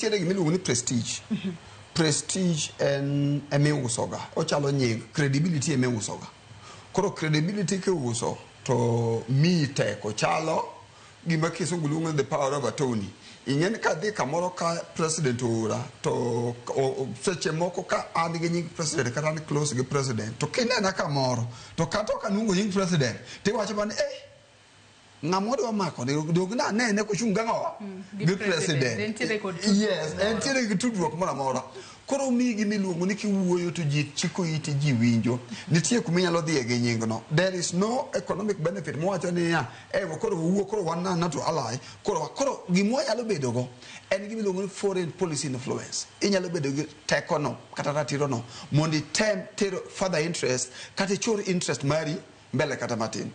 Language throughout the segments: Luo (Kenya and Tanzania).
Nitiere gima iluongo ni prestige. Prestige en emiusoga. Ochalo nying. Credibility emiusoga. Koro credibility kiuso to miyi teko. Chalo gima kisungu luongo ni the power of attorney. Ing'e ni kadhi kamoro ka president oora to seche moko ka an gi nying president kata an close gi president to kinena kamoro to kata ok aluongo nying president tiwacho mana ni eh ng'ama odwa mako ni dog nanene kochung' gang'o gi president. Entiere kod tudruok Yes, moro. entiere gi tudruok moro amora. Koro miyi gima iluongo ni kiwuoyo to ji chiko iti ji winjo. Nitie kuma inyalo dhiye gi nyingno. There is no economic benefit mowacho niya, ewa koro wawuo koro wan NATO ally. Koro gima wanyalo bedo go en gima iluongo ni foreign policy influence. Inyalo bedo gi tekono kata ratirono mondo item tero further interest kata ichor interest mari mbele kata matin.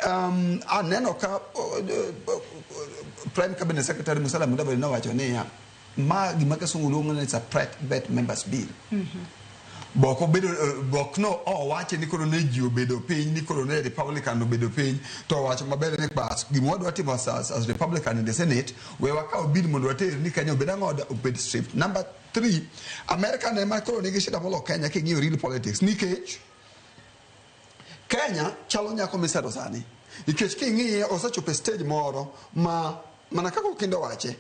Aneno ka Prime Cabinet Secretary Musalia Mudavadi nowacho niya, ma gima kisungu luongo ni it's a private members bill. Bok obedo bok no owache ni koro ne ji obedo piny ni koro ne Republican obedo piny to owacho maber ni bas gima wadwa timo as Republican in the Senate we wakaw bill mondo water ni Kenya obed ang'o obed stripped. Number 3, America ne ma koro nigi shida molo Kenya king'iyo real politics nikech Kenya chalo nyako misero sani nikech king'iye osechopo e stage moro ma mana kaka Okindo wache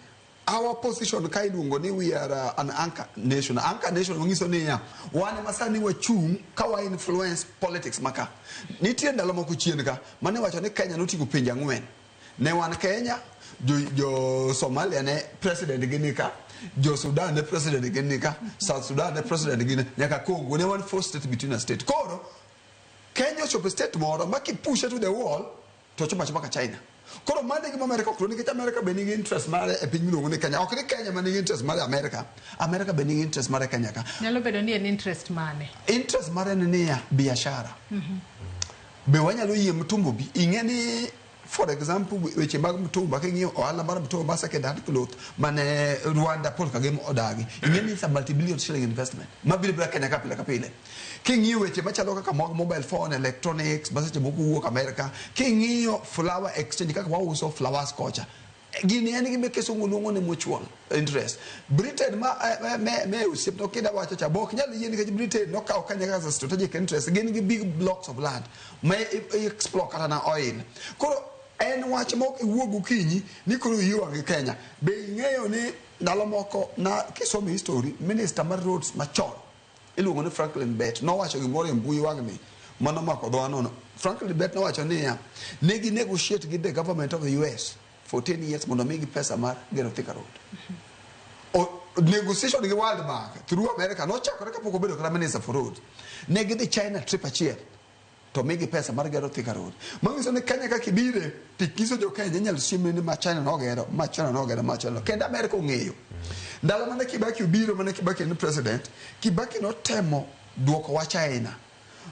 our position ka iluongo ni we are an anchor nation. Anchor nation manyiso niya wan ema sani wachung' ka wa influence politics maka. Nitie ndalo moko chien ka mane iwacho ni Kenya noting'o pinje ang'wen. Ne wan Kenya, jo Somalia ne president gi nika, jo Sudan ne president gi nika, South Sudan ne president gi nyaka Congo ne wan four state between a state. Koro Kenya ochopo e state moro ma kipushe to the wall to ochopo achopa ka China. Koro mano e gima America ok dwar nikech America be nigi interest mare e piny miluongo ni Kenya. Ok ni Kenya ma nigi interest mare e America. America be nigi interest mare Kenya ka. Nyalo bedo ni en interest mane? Interest mare en niya, biashara. Be wanyalo yie mtumbo bi? Ing'e ni for example weche mag mtumba king'iyo ohala mar mtumba second hand cloth mane Rwanda Paul Kagame odagi. Ing'e ni it's a multi-billion shilling investment mabiro biro Kenya ka pile ka pile. King'iyo weche machalo kaka mag mobile phone, electronics, ma seche moko wuok America. King'iyo flower exchange kaka wauso flowers kocha. Gini en gima kisungu luongo ni mutual interest. Britain ma me osiep no kida wacho cha bok nyal yie nikech Britain nokawo Kenya kaka strategic interest. Gin gi big blocks of land ma i explore kata na oil. Koro en wach mok iwuog gokinyi ni koro iyi wang' gi Kenya. Be ing'eyo ni ndalo moko na kisomo history, minister mar roads machon iluongo ni Franklin Bett nowacho gimoro e mbui wang'ni mano mako dhowa nono. Franklin Bett nowacho niya, ne gi negotiate gi the government of the US for 10 years mondo migi pesa mar gero Thika Road. Negotiation gi World Bank through America nochakore kapok obedo kata minister for roads. Ne gidhi China trip achiel to migi pesa mar gero Thika Road. Manyiso ni Kenya kaka ibire tikiso jo Kenya inyalo siemni ni ma China nogero, ma China nogero, ma China. Kendo America ong'eyo. Ndalo mane Kibaki obiro, mane Kibaki en president, Kibaki notemo duoko wa China.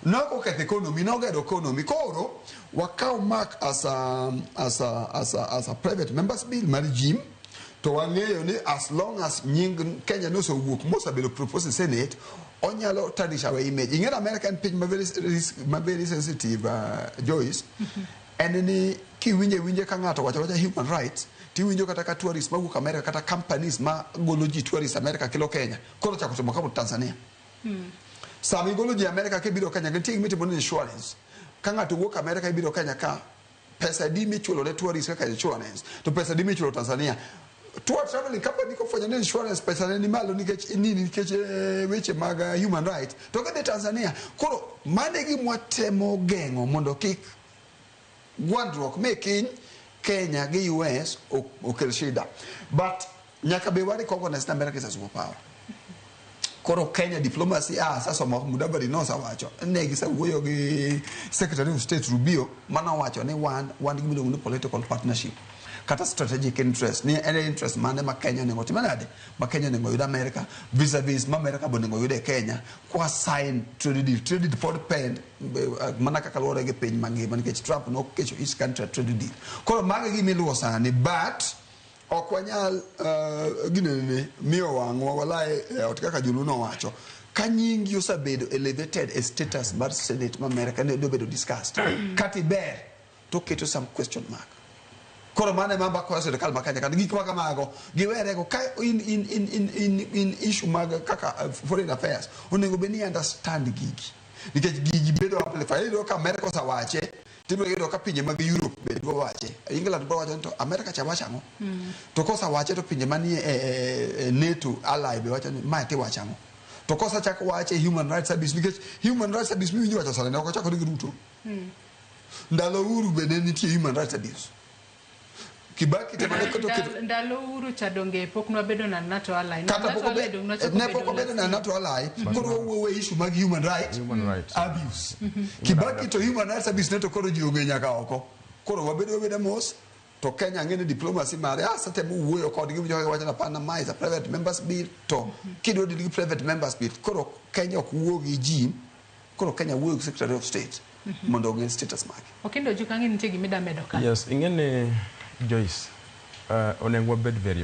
Nok oketho economy, nogero economy. Koro wakaw mark as a private members bill mar Jim to wang'eyo ni as long as nying Kenya nosewuok mosebedo proposed e Senate onyalo tarnish our image. Ing'eyo America en piny ma very, ma very sensitive, Joyce. En ni kiwinjo winje ka ng'ato wacho wacha human rights tiwinjo kata ka tourists mawuok America kata companies ma golo ji tourists America kelo Kenya koro chako timo kama Tanzania. Sama igolo ji America kibiro Kenya nitie gima itimo ni insurance. Ka ng'ato wuok America ibiro Kenya ka pesa adi michulo ne tourist kaka insurance to pesa adi michulo Tanzania. Tour traveling company kofwenyo ni insurance pesa ne ni malo nikech nini nikech weche mag human rights to gidhi Tanzania. Koro mano e gima watemo geng'o mondo kik gwandruok me kiny Kenya gi US okel shida. But nyaka be wa recognize ni America is a superpower. Koro Kenya diplomacy sasa Mudavadi nosewacho ne gisewuoyo gi Secretary of State Rubio manowacho ni wan gi miluongo ni political partnership kata strategic interest ni en interest mane ma Kenya onego otim nade ma Kenya onego oyud America vis-a-vis ma America be onego oyud e Kenya kwa sign trade deal. Trade deal pod pend mana kaka luwore gi piny mangima nikech Trump nokecho each country a trade deal. Koro mago e gima iluwo sani but ok wanyal ginene miyo wang'wa walai e ot kaka Joluo nowacho ka nyingi osebedo elevated e status mar Senate ma America ne obedo discussed kata iber to keto some question mark. Koro mano ema mbaka sirikal ma Kenya kata gik ma kamago giwerego ka in issue mag kaka foreign affairs onego bed ni understand gigi nikech gigi bedo amplified. Iyudo ka America osewache, tibiro yudo ka pinje mag Europe be dwa wache. England biro wacho ni to America cha wacho ang'o? To kosewache to pinje manie e NATO ally be wacho ni mae tiwacho ang'o? To kosechak wache human rights abuse, nikech human rights abuse miwinjo wacho sani ne ok ochakore gi Ruto. Ndalo Uhuru be ne nitie human rights abuse. Kibaki tema ne keto Ndalo Uhuru cha donge pok nwabedo na NATO ally. Kata NATO pok ally dong nwachako ne pok bedo obedo na last. NATO ally. Koro wawuoyo e issue mag human rights Human rights. abuse. Kibaki to human rights abuse ne to koro ji ong'e nyaka oko. Koro wabedo wabeda mos to Kenya ng'e ni diplomacy mare asetemo wuoyo kodgi winjo kaka giwacho ni hapana, ma is a private members bill, to kidwa deal gi private members bill, koro Kenya ok wuo gi ji, koro Kenya wuoyo gi Secretary of State mondo ong'e status mage. Okindo Juka, ang'e nitie gima ida medo ka. Yes, ing'e ni Joyce, onego wabed very